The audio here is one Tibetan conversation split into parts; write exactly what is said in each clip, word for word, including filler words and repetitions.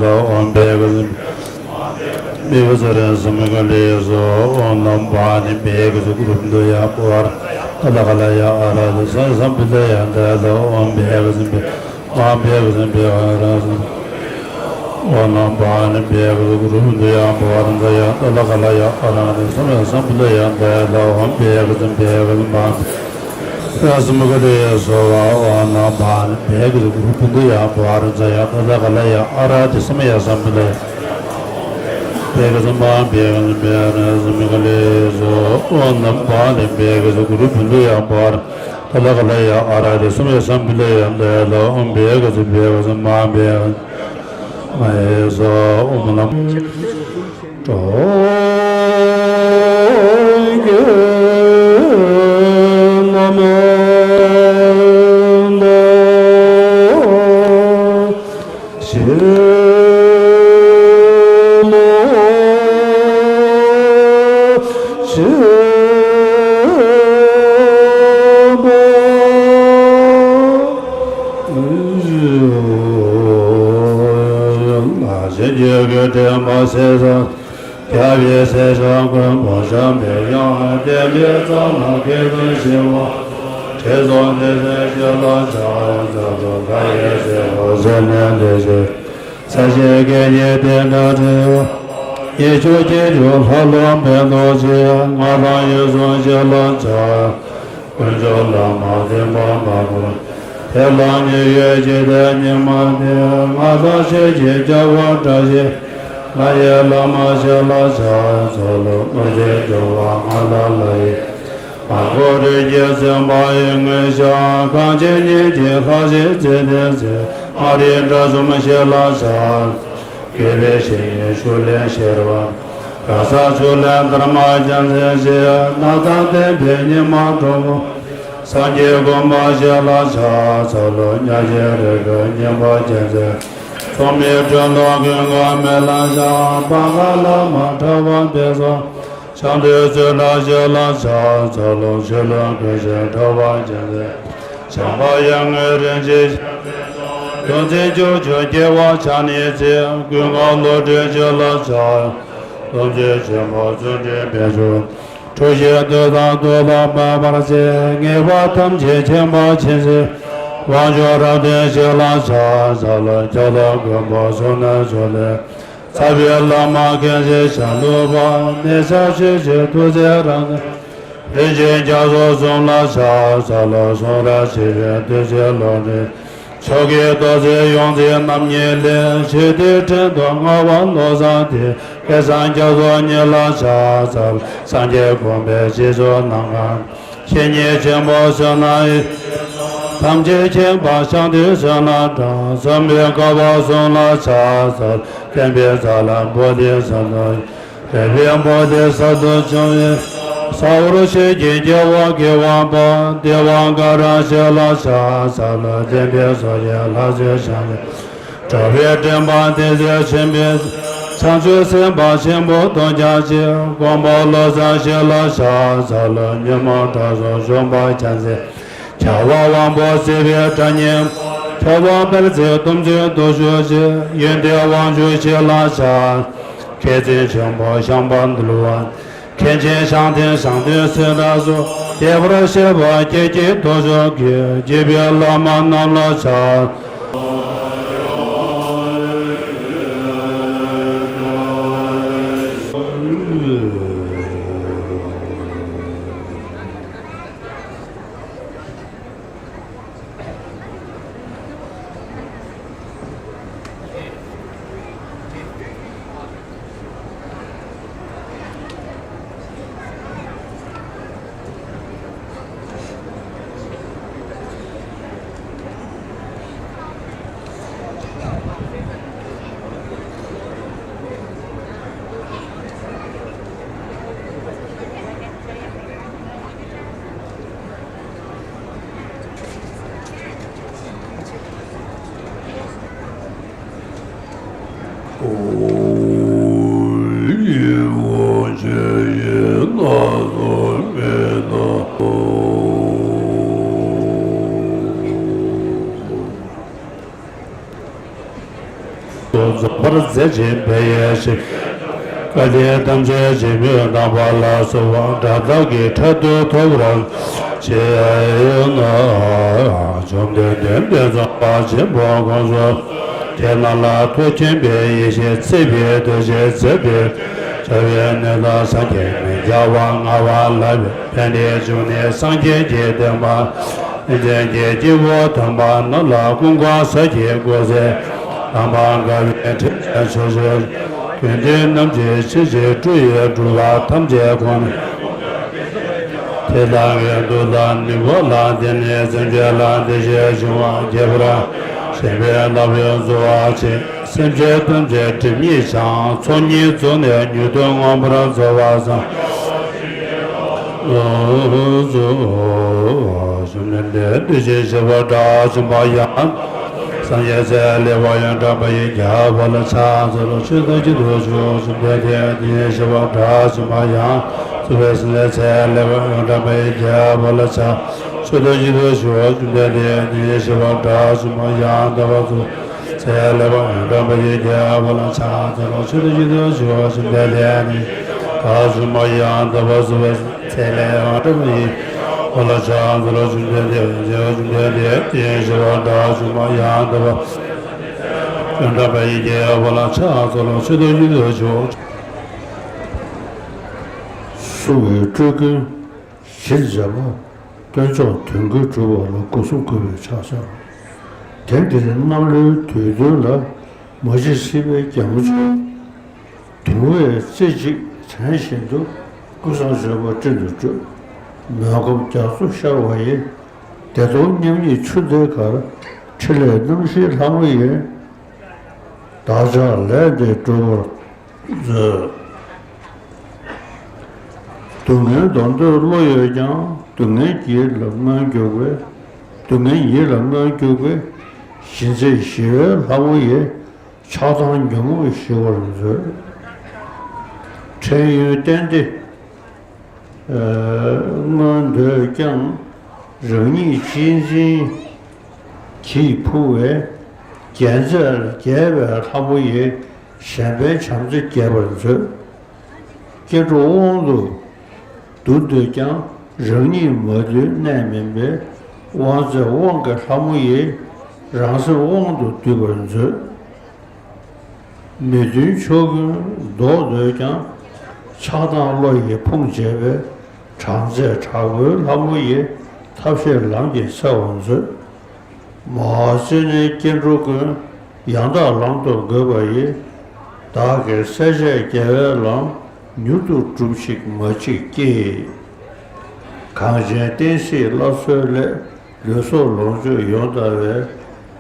ལ་ཨོམ་བྷེ་ག་ཟི་མི་ག་ཟི་ར་སི་མི་ག་ལེ་སོ། ཨོམ་ནམ་བ་ནི་བྷེ་ག་ཟི་གུ་རུ་བི་འདུ་ཡ་པ་ར་ཏ་ལ་ག་ལ་ཡ་ཨ་ར་དི་ས་སམ་བི་ལ་ཡ་ད་ལ་ཨོམ་བྷེ་ག་ཟི་བྷེ་ཨོམ་བྷེ་ག་ཟི་བྷེ་ག་ར་སི། ཨོམ་ནམ་བ་ནི་བྷེ་ག་ཟི་གུ་རུ་བི་འདུ་ཡ་པ་ར་ད་ཡ་ཏ་ལ་ག་ལ་ཡ་ཨ་ར་དི་ས་སམ་བི་ལ་ཡ་ད་ལ་ཨོམ་བྷེ་ག་ཟི་བྷེ་ག་ཟི་མ། ཡ་སི་མ་ག་ལེ་སོ་བ་ཨོ་ན་བ་ན་བེ་གི་རུ་པུ་དུ་ཡ་བ་ར་ཛ་ཡ་ད་ད་ག་ལ་ཡ་ཨ་ར་དི་སམ་ཡ་སམ་བི་ལ་ཡ། བེ་གི་སམ་བ་བེ་གི་སམ་བེ་ར་སི་མ་ག་ལེ་སོ་ཨོ་ན་བ་ན་བེ་གི་རུ་པུ་དུ་ཡ་བ་ར་ད་ད་ག་ལ་ཡ་ཨ་ར་དི་སམ་ཡ་སམ་བི་ལ་ཡ་ད་ཡ་ད་ཨོ་བེ་གི་སི་བེ་གི་སམ་བ་བེ་གི་སམ་ཨེ་ས་ཨོ་མ་ན། རྒྱལ་བའི་སྲས་བཅས་མགོན་པོ་བྱམས་པའི་དབྱངས། བསྟན་པའི་རྩ་ལ་སྐད་དུ་བཞི་པ། ཁྲི་སྲོང་ལྡེ་བཙན་ཞེས་ལ་བྱ། རྫ་རྫོགས་མཁའ་ཡི་སྲས་པོ་ཟེར་ནས་འདི་ཞེས། ས་གཞི་སྐད་ཀྱི་རྟེན་འབྲེལ་བ། ཡིད་སྤྱོད་ཀྱི་རྒྱུ་ལྷ་ཀླུ་འབེན་ཏོ་ཆེ། ང་དང་ཡིད་གསུམ་ཞེས་ལ་བྱ། དཀོན་མཆོག་བླ་མ་བསྟན་པ་མ་བུ། དེ་ལ་ཉེ་བའི་འཇིག་རྟེན་ཉི་མ་སྟེ། ང་དང་ཆོས་ཀྱི་རྒྱལ་པོ་བཀྲ་ཤིས། ལྷ་ཡི་བླ་མ་ཞེས་ལ་བྱ། ཚོགས་ལ་དངོས་གཞི་སྒྲུབ་པ་ང་དང་ལྷ་ཡི། མ་གོ་རིགས་ཀྱི་སེམས་དཔའ་ཡི་མངོན་ཤེས། གངས་ཅན་ཉིད་ཀྱི་ལྷ་ཞེས་བརྩི་སྟེ་ཚེ། མངའ་རིས་དགྲ་བཅོམ་ཞེས་ལ་བྱ། དགེ་བའི་བཤེས་གཉེན་ཤུགས་ལྡན་ཤེར་པ། ག་ས་ཆུ་ལེན་དར་མ་རྒྱལ་མཚན་ཞེས། ནགས་དང་ལྡན་པའི་ཉི་མ་གྲོགས་པོ། སངས་རྒྱས་དགོངས་པ་ཞེས་ལ་བྱ། ཚ་ལུ་གཉའ་ཤིང་རིགས་ཀྱི་སྙིང་པོ་རྒྱལ་མཚན། ཚོགས་མི་སྤྲུལ་ལོ་ཀུན་དགའ་མེ་ལ་བྱ། བ་ག་བླ་མ་གྲགས་པ་དཔལ་བཟང་། བྱམས་པའི་བརྩེ་བ་ཞེས་ལ་བྱ། ཚ་ལུ་ཆོས་ལུང་ཀུན་ཤེས་གྲགས་པ་རྒྱལ་མཚན། བྱམས་པ་ཡར་ངོའི་རིན་ཆེན་ཞལ་མཛེས་མཚོན། གདུང་འཛིན་སྐྱོ་ཆུང་སྐྱེ་བོ་ཕྱག་ནི་མཛད། ཀུན་དགའ་བློ་གྲོས་ཞེས་ལ་བྱ། སྟོབས་ཆེན་ཆེན་པོ་བརྩོན་འགྲུས་འབད་ཕྱུག་འཁྲུལ་ཞིག་འདོད་དང་འདོད་ལ་མ་བར་ཆད། ངེས་པ་ཐམས་ཅད་མཁྱེན་པ་མཁྱེན་བརྩེ། དབང་ཕྱུག་རབ་བརྟན་ཞེས་ལ་བྱ། ས་ལ་རྒྱ་ལ་མགོན་པོ་གཟུགས་ནི་ཚུལ་ལས། རྩ་བའི་བླ་མ་མཁན་ཞེས་བྱ་འདུག་པ། ནི་ས་ཆོས་ཀྱི་ཐུགས་རྗེ་རང་རྩལ། རིན་ཆེན་རྒྱ་མཚོ་གསུམ་ལ་བྱ། ས་ལ་གསུང་རབ་ཆེ་བའི་བདུད་རྩི་ལོ་འདྲེན། མཆོག་གི་ཐུགས་རྗེ་ཡོངས་འཛིན་རྣམ་གཉིས་ལས། ཞི་བདེའི་སྤྲིན་དུ་མངའ་བ་བློ་བཟང་དེ། སྐལ་བཟང་རྒྱ་མཚོ་ཉིད་ལ་ཕྱག་འཚལ། སངས་རྒྱས་གོང་འཕེལ་རྗེས་སུ་གནང་གང་། བཤེས་གཉེན་ཆེན་པོ་བསོད་ནམས་ཡིན། ཐམས་ཅད་མཁྱེན་པ་ཤཱཀྱའི་བསོད་ནམས་གྲངས་མཚོན་པའི་བསྐལ་པ་གསུམ་ལ་ཕྱག་འཚལ། བསྟན་པའི་རྩ་ལ་བོ་དྷི་ས་ཏྭ། རིག་པའི་བོ་དྷི་ས་ཏྭ་འབྱུང་བའི། ས་འོག་ཆོས་ཀྱི་རྒྱལ་པོ་དགེ་བ་པ། ཏེ་ཝ་ཀ་ར་ཞེས་ལ་ཕྱག་འཚལ། བསྟན་པའི་སྲོག་ཆགས་ལྷ་རྫས་ཞང་ཞུང་། འགྲོ་བའི་འདྲེན་པ་དེ་ཚེ་ཆེན་པོའི། བྱང་ཆུབ་སེམས་དཔའ་ཆེན་པོ་སྟོང་རྒྱ་ཆེ། མགོན་པོ་བློ་བཟང་ཞེས་ལ་ཕྱག་འཚལ། ཉོན་མོངས་དགྲ་བཅོམ་འབྱུང་པ་རྒྱལ་མཚན། རྒྱལ་བ་དབང་པོ་སྲིད་པའི་དགྲ་གཉེན། ཁྱབ་པ་དཔལ་བརྩེགས་སྟོབས་འཛིན་སྟོབས་ཤུགས་ཆེ། ཡོན་ཏན་དབང་ཕྱུག་ཞེས་ལ་ཕྱག་མཁས་བཙུན་ཆེན་པོ་ཤམ་བྷ་འདུལ་བ། མཁན་ཆེན་ཤཱཀ་ཐན་ཤཱཀ་ཐུན་སེ་ར་སོགས། བདེ་བར་གཤེགས་པ་ཀྱེ་ཀྱེ་རྡོ་རྗེ་གིས། བརྒྱུད་པའི་བླ་མ་རྣམས་ལ་ཕྱག་རྫོགས་པར་མཛད་ཅིང་འཕེལ་ཡས་ཤིང་། བཀའ་དྲིན་ཐམས་ཅད་འཇིགས་མེད་དམ་པ་ལ་སོགས་པ་སྒྲ་དག་གི་ཕྲད་དུ་ཐོབ་པར་བྱེད་ན། བཅོམ་ལྡན་འདས་ཀྱིས་རྫོགས་པ་ཆེན་པོ་དཀོན་མཆོག་ཁྱེད་རྣམས་ལ་ཐུགས་མཁྱེན་པའི་ཡེ་ཤེས་བརྩེ་བའི་འདུ་ཤེས་མཛད་དེ། བྱ་བའི་གནས་དང་སངས་རྒྱས་མི་འཆར་བ་མངའ་བ་ལགས་པས། ཕན་བདེའི་འབྱུང་གནས་སངས་རྒྱས་ཀྱི་བསྟན་པ། སེམས་ཅན་གྱི་སྐྱེ་བོ་དམ་པ་རྣམས་ལ་ཀུན་དགའ་བོ་གསེར་གྱི་སྒོ་ཟས་དམ་པ་དགའ་བའི་ཕྲིན་ལས་ཆེ་ཤོས་དོན་འདི་རྣམས་ཀྱི་ཕྱིར་ཕྱིར་སྤྲུལ་པའི་སྒྲུབ་པ་ཐམས་ཅད་ཁོ་ནས། དེ་ལྟ་བའི་མཐུ་དང་ནུས་པ་ལ་བརྟེན་ནས་སེམས་ཅན་ལ་བདེ་གཤེགས་འབྱུང་བ་རྒྱས་པར་བྱེད་པའི་བདག་པོས་གསོལ་བ་བྱས། སེམས་ཅན་ཐམས་ཅད་སྒྲིབ་གཉིས་བྱང་ཚོགས་གཉིས་རྫོགས་ནས་མྱུར་དུ་མངོན་པར་རྫོགས་པར་བསམ། བཅོམ་ལྡན་འདས་དེ་བཞིན་གཤེགས་པ་དགྲ་བཅོམ་པ་ཡང་། སངས་རྒྱས་ཚེ་ལེགས་པ་ཡོངས་གྲགས་པ་ཡི་རྒྱལ་པོ་ལ་ཕྱག་འཚལ་ལོ། མཆོད་དོ་བརྗོད་དོ་བྱོས། བཅོམ་ལྡན་འདས་དེ་བཞིན་གཤེགས་པ་དགྲ་བཅོམ་པ་ཡང་། སངས་རྒྱས་ཚེ་ལེགས་པ་ཡོངས་གྲགས་པ་ཡི་རྒྱལ་པོ་ལ་ཕྱག་འཚལ་ལོ། མཆོད་དོ་བརྗོད་དོ་བྱོས། བཅོམ་ལྡན་འདས་དེ་བཞིན་གཤེགས་པ་དགྲ་བཅོམ་པ་ཡང་དག་པར་རྫོགས། ཚེ་ལེགས་པ་ཡོངས་གྲགས་པ་ཡི་རྒྱལ་པོ་ལ་ཕྱག་འཚལ་ལོ། མཆོད་དོ་བརྗོད་དོ་བྱོས། བཅོམ་ལྡན་འདས་དེ་བཞིན་གཤེགས་པ་དགྲ་བཅོམ་པ་ཡང་དག་པར་རྫོགས་པའི་ཚེ་ལེགས་པ་ཡོངས་གྲགས་པ་ཡི་རྒྱལ་པོ་ལ་ཕྱག་འཚལ་ལོ། བཅོམ་ལྡན་འདས་དེ་བཞིན་གཤེགས་པ་དགྲ་བཅོམ་པ་ཡང་དག་པར་ཡོངས་གྲགས་པ་ཡི་རྒྱལ་པོ་ལ་ཕྱག་འཚལ་ལོ། མཆོད་དོ་བརྗོད་དོ་བྱོས། བསྲུང་བའི་སྤྲུལ་སྐུའི་གཞིར་བྱས་པ། སྟོན་མཆོག་དོན་ཀུན་གྲུབ་པ་ལ་སྒོ་གསུམ་གུས་པས་ཕྱག་འཚལ། དེང་འདིར་གནམ་ལོའི་དུས་སྟོན་ལ། མ་གཞི་སྲིད་པའི་རྒྱལ་མོ་མཆོག་གདུང་བས་རྩེ་གཅིག་དྲན་བཞིན་དུ། ཀུན་བཟང་མཆོད་པ་སྤྲིན་དུ་སྤྲོས། མོན་ཁམས་རྒྱ་མཚོ་ཤར་བ་ཡི། བདེ་སྟོང་མཉམ་ཉིད་ཆུ་འདིའི་ཁར། ཕྲིན་ལས་རྣམ་བཞིའི་ལྷ་མོ་ཡིས། བདག་ཅག་ལས་འདི་སྒྲུབ་པར་མཛོད། སྡུག་བསྔལ་གདོན་འདོད་བློ་ཡོད་ཀྱང་། སྡུག་བསྔལ་གྱིས་ལ་མངོན་གྱུར་པའི། སྡུག་བསྔལ་ཡིད་ལ་མངོན་གྱུར་པའི། ཞི་མཛད་ཞི་བའི་ལྷ་མོ་ཡིས། ཆགས་སྡང་ཉོན་མོངས་ཞི་བར་མཛོད། འཕྲལ་ཡུན་གཏན་ཏེ། མངོན་འདོད་ཀྱང་། རང་ཉིད་གཅེས་འཛིན་གྱིས་ཕུང་བའི། རྒྱལ་མཛད་རྒྱལ་བའི་ལྷ་མོ་ཡིས། གཞན་ཕན་བྱམས་བརྩེ་རྒྱས་པར་མཛོད། སྐྱེ་འགྲོ་དབང་དུ་བསྡུ་འདོད་ཀྱང་། རང་ཉིད་མ་དུལ་གནས་མིན་པའི། དབང་མཛད་དབང་གི་ལྷ་མོ་ཡིས། རང་སེམས་དབང་དུ་བསྡུ་བར་མཛོད། མི་མཐུན་ཕྱོགས་ཀུན་བཟློག་འདོད་ཀྱང་། ཆགས་སྡང་བློ་ཡིས་ཕུང་བྱེད་པའི། དྲག་རྫས་དྲག་པོའི་ལྷ་མོ་ཡིས། ཐབས་ཤེས་ལམ་གྱིས་བསལ་བར་མཛོད། མ་བརྩེ་ནས་སྐྱེ་འགྲོ་ཀུན། ཡང་དག་ལམ་དུ་འགོད་པ་ཡི། བདག་གིས་གསལ་བྱེད་རྒྱལ་བའི་ལམ། མྱུར་དུ་སྒྲུབས་ཤིག་མ་གཅིག་སྐྱེས། གངས་ཅན་བསྟན་སྲིད་སླར་གསོའི་སླད། ལུས་སྲོག་ལོངས་སྤྱོད་ཡོངས་དག་པའི།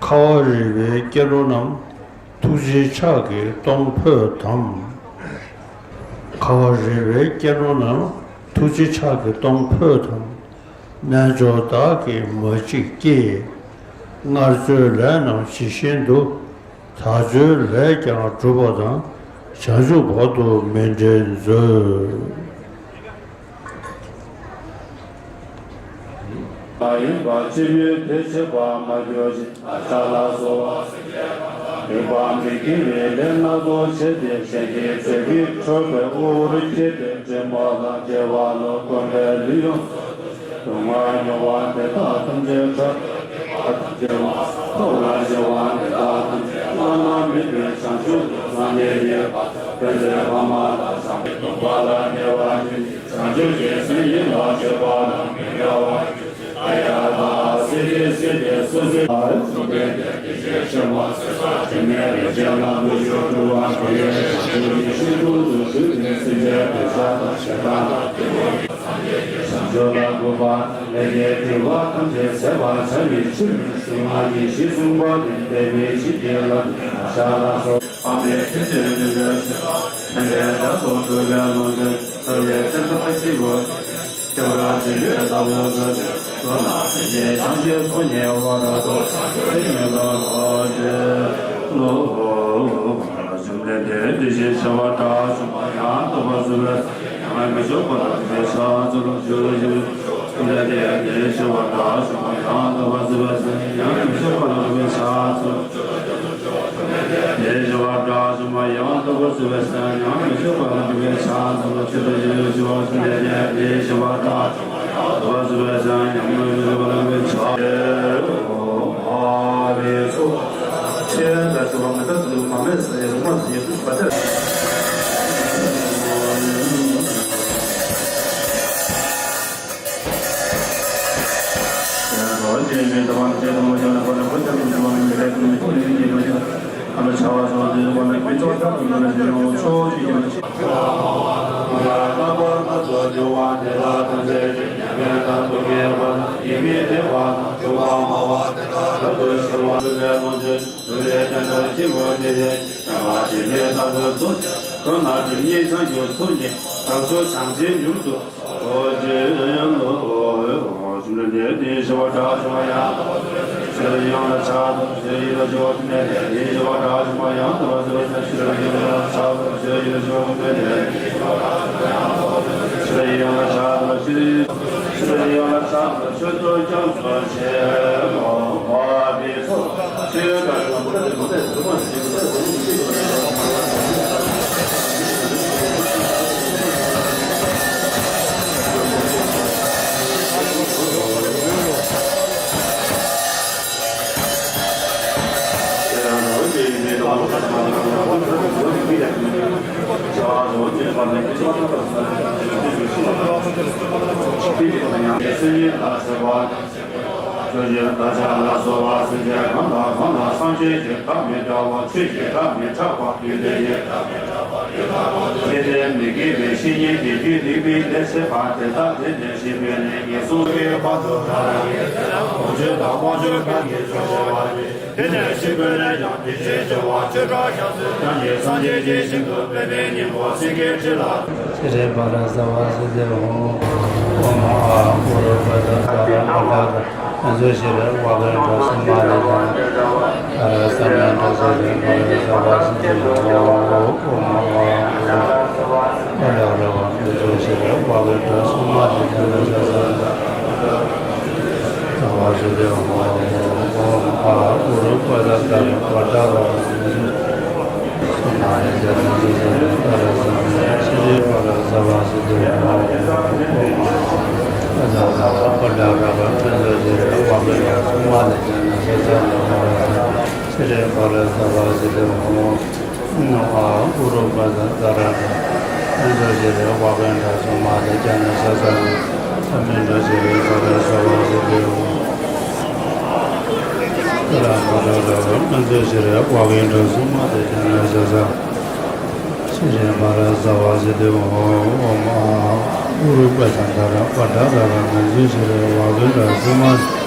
ཁ་བ་རི་བའི་སྐྱེ་འགྲོ་རྣམས། ཐུགས་རྗེའི་ཕྱག་གིས་གཏོང་ཕོད་དམ། ཁ་བ་རི་བའི་སྐྱེ་འགྲོ་རྣམས། ཐུགས་རྗེའི་ཕྱག་གིས་གཏོང་ཕོད་དམ། རྣལ་འབྱོར་བདག་གིས་མ་གཅིག་སྐྱེས། སྔར་བཅོལ་ལས་རྣམས་ཇི་བཞིན་དུ། ད་བཅོལ་ལས་ཀྱང་སྒྲུབ་པ་དང་། བྱང་ཆུབ་བར་དུ་མི་འབྲལ་མཛོད། མ་ཡིན་པ་སྤྱི་བོའི་མཐུ་ཆད་པར་མ་གྱུར་ཅིག །ལ་ཕྱག་ལ་གསོལ་བ་སེམས་བསྐྱེད་པ་དང་། མི་དགེ་བའི་ལས་སྣ་ཚོགས་བྱས་ཏེ། གཞན་གྱི་ཚེ་གི་འཕྲོག་པའི་དབུལ་བོར་སྐྱེས་ཏེ། འདྲེ་མོ་དང་བཅས་པ་ལ་བསྒོམས་པས་ལུས་ཡོངས་སུ་གདུང་བ་མྱོང་བ་དེ་དག་ཐམས་ཅད་ཁྲག་ཐམས་ཅད་མ་ཐོག་ལ་ཞི་བ་དེ་དག་ཐམས་ཅད་བླ་ན་མེད་པའི་བྱང་ཆུབ་ཏུ་སངས་རྒྱས་ཉིད། ཕན་ཚུན་ཕ་མ་དང་བྱམས་པའི་སྡོམ་པ་ལ་ཉེ་བར་འཇུག་ཅིང་། བྱང་ཆུབ་ཀྱི་སེམས་ཡིད་ལ་སྤྱོད་པ་དང་མི་འབྲལ་བར་གྱུར་ཅིག །ཨ་ཡ་ཏ་སིདྡྷི་སིདྡྷི་སུ་སི། ཨ་ཡ་སུ་དེ་དེ་དེ་ཞེས་ཤེས་པ་སེམས་དཔའ་དྲི་མེད་རིན་ཆེན་ལ་ཐུགས་རྗེས་སྤྲུལ་པ་དེ་ཡི་བྱང་ཆུབ་ཀྱི་ཤིན་ཏུ་རྫུ་འཕྲུལ་གྱིས་སེམས་ཅན་འདོད་ཆགས་དང་ཞེ་སྡང་དང་། བྱང་ཆུབ་ལ་འགོད་པ་དང་ལས་ཀྱི་དྲི་བ་ཐམས་ཅད་ཟད་པར་བྱ་བའི་ཕྱིར། སྲུང་མ་གི་གཞི་བཟུང་བ་དེ་འདས་པའི་ཕྱིར་ཏེ་ལ། ཤ་ལ་སོགས་པ་མེད་ཕྱིར་ཏེ་མི་འདོད་ཕྱིར། ཕན་པའི་དགྲ་སོགས་འགྲོ་བའི་ལོངས་སྤྱོད་ཐར་པའི་ཕྱིར་ཐབས་ཤེས་པོ། སྐྱབས་ར་དྲིན་ལས་ལྟ་བུ་དགོས་ཏེ། ལོ་ན་སེམས་ཅན་ཐམས་ཅད་ཚོགས་གཉིས་པ་ར་ཐོག་ཚེ་མི་ལོ་ལོ་ཅེས་ལོ། བཅོམ་ལྡན་འདས་དེ་བཞིན་གཤེགས་པ་དགྲ་བཅོམ་པ་ཡང་དག་པར་རྫོགས་པའི་ཡང་མི་ཤོག་པ་ལ་སོགས་པའི་ཕྱག་འཚལ་ལོ། བཅོམ་ལྡན་འདས་དེ་བཞིན་གཤེགས་པ་དགྲ་བཅོམ་པ་ཡང་དག་པར་རྫོགས་པའི་ཡང་མི་ཤོག་པ་ལ་སོགས་པའི་ཕྱག་འཚལ་ལོ། དེ་བཞིན་ བཀྲ་ཤིས་པ་ཡང་དག་པར་བརྩི་བའི་སེམས་ཉམས་མི་ཆག་པ་ལ་འཇུག་པའི་ཕྱག་འཚལ་ལོ། ཆོས་དང་ཞི་བའི་ཞི་བ་ཞི་བདེ་ཞི་བ་དང་། དག་པར་བརྩི་བའི་སེམས་ཉམས་མི་ཆག་པ་ལ་འཇུག་པའི་ཕྱག་ཨ་རེ་སོ། ཆོས་དང་ཞི་བ་མི་རྟག་ཏུ་བག་མེད་ས་ཡི་སྲུང་མ་ཡེ་ཤེས་པ་སྟེ། ཆོས་ཀྱི་བདག་ཅག་ལ་གསོལ་བ་སེམས་ཅན་གང་དང་གང་ལ་སངས་རྒྱས་ཀྱི་བཀའ་མི་འདྲ་བ་ཆོས་ཀྱི་བཀའ་མི་ཕྲག་པ་རྒྱུད་ལས་ཡོད། དེ་ལྟར་མི་དགེ་བའི་བཤེས་གཉེན་གྱི་རྒྱུད་སྡིག་པའི་ལས་བྱེད་པ་དེ་དག་དེ་ནས་ཤི་བའི་ནད་ངན་སོང་གི་བར་དུ་ཐར་ཡང་ཡིན་ཟེར་ན་ལོངས་སྤྱོད་དང་དབང་ཕྱུག་གང་གིས་ཆོག་ཅེས་པ་ནི། དེ་ནས་ཤི་དགོས་ན་ཡང་དེ་བཞིན་བྱ་བ་ཆོས་སྒྲ་ཞག་ཚོད་ཀྱང་ཉིད་སངས་རྒྱས་ཀྱི་ཞིང་དུ་འཕེལ་བའི་སྙིང་པོ་སེང་གེའི་ཁྲི་ལ། ཤྲཱི་པཱ་ལ་ཟ་བ་ཟི་ཏི་ཧོ། ཨོཾ་ཨཱཿ་གུ་རུ་པ་དྷ་ཏ་ར་པ་དྷ་ཏ། ཨ་ཛོ་ཤྲཱི་ཝ་ག་ཏྲ་སུ་མ་ལེ་ཏ། ཨ་ར་ས་མ་ཏྲ་ཤྲཱི་པཱ་ལ་ཟ་བ་ཟི་ཏི་ཧོ། ཨོཾ་ཨཱཿ་གུ་རུ་པ་དྷ་ཏ་ར་པ་དྷ་ཏ། ཨ་ཛོ་ཤྲཱི་ཝ་ག་ཏྲ་སུ་མ་ལེ་ཏ། ཨ་ཛོ་ཤྲཱི་ཟ་བ་ཟི་ཏི་ཧོ། ཨོཾ་ཨཱཿ་གུ་རུ་པ་དྷ་ཏ་ར་པ་དྷ་ཏ། ཤྲཱི་པཱ་ལ་ཟ་བ་ཟི་ཏི་ཧོ། ཨོཾ་ཨཱཿ་གུ་རུ་པ་དྷ་ཏ་ར་པ་དྷ་ཏ་ར། ཨ་ཛོ་ཤྲཱི་ཝ་ག་ཏྲ་སུ་མ་ལེ་ཏ།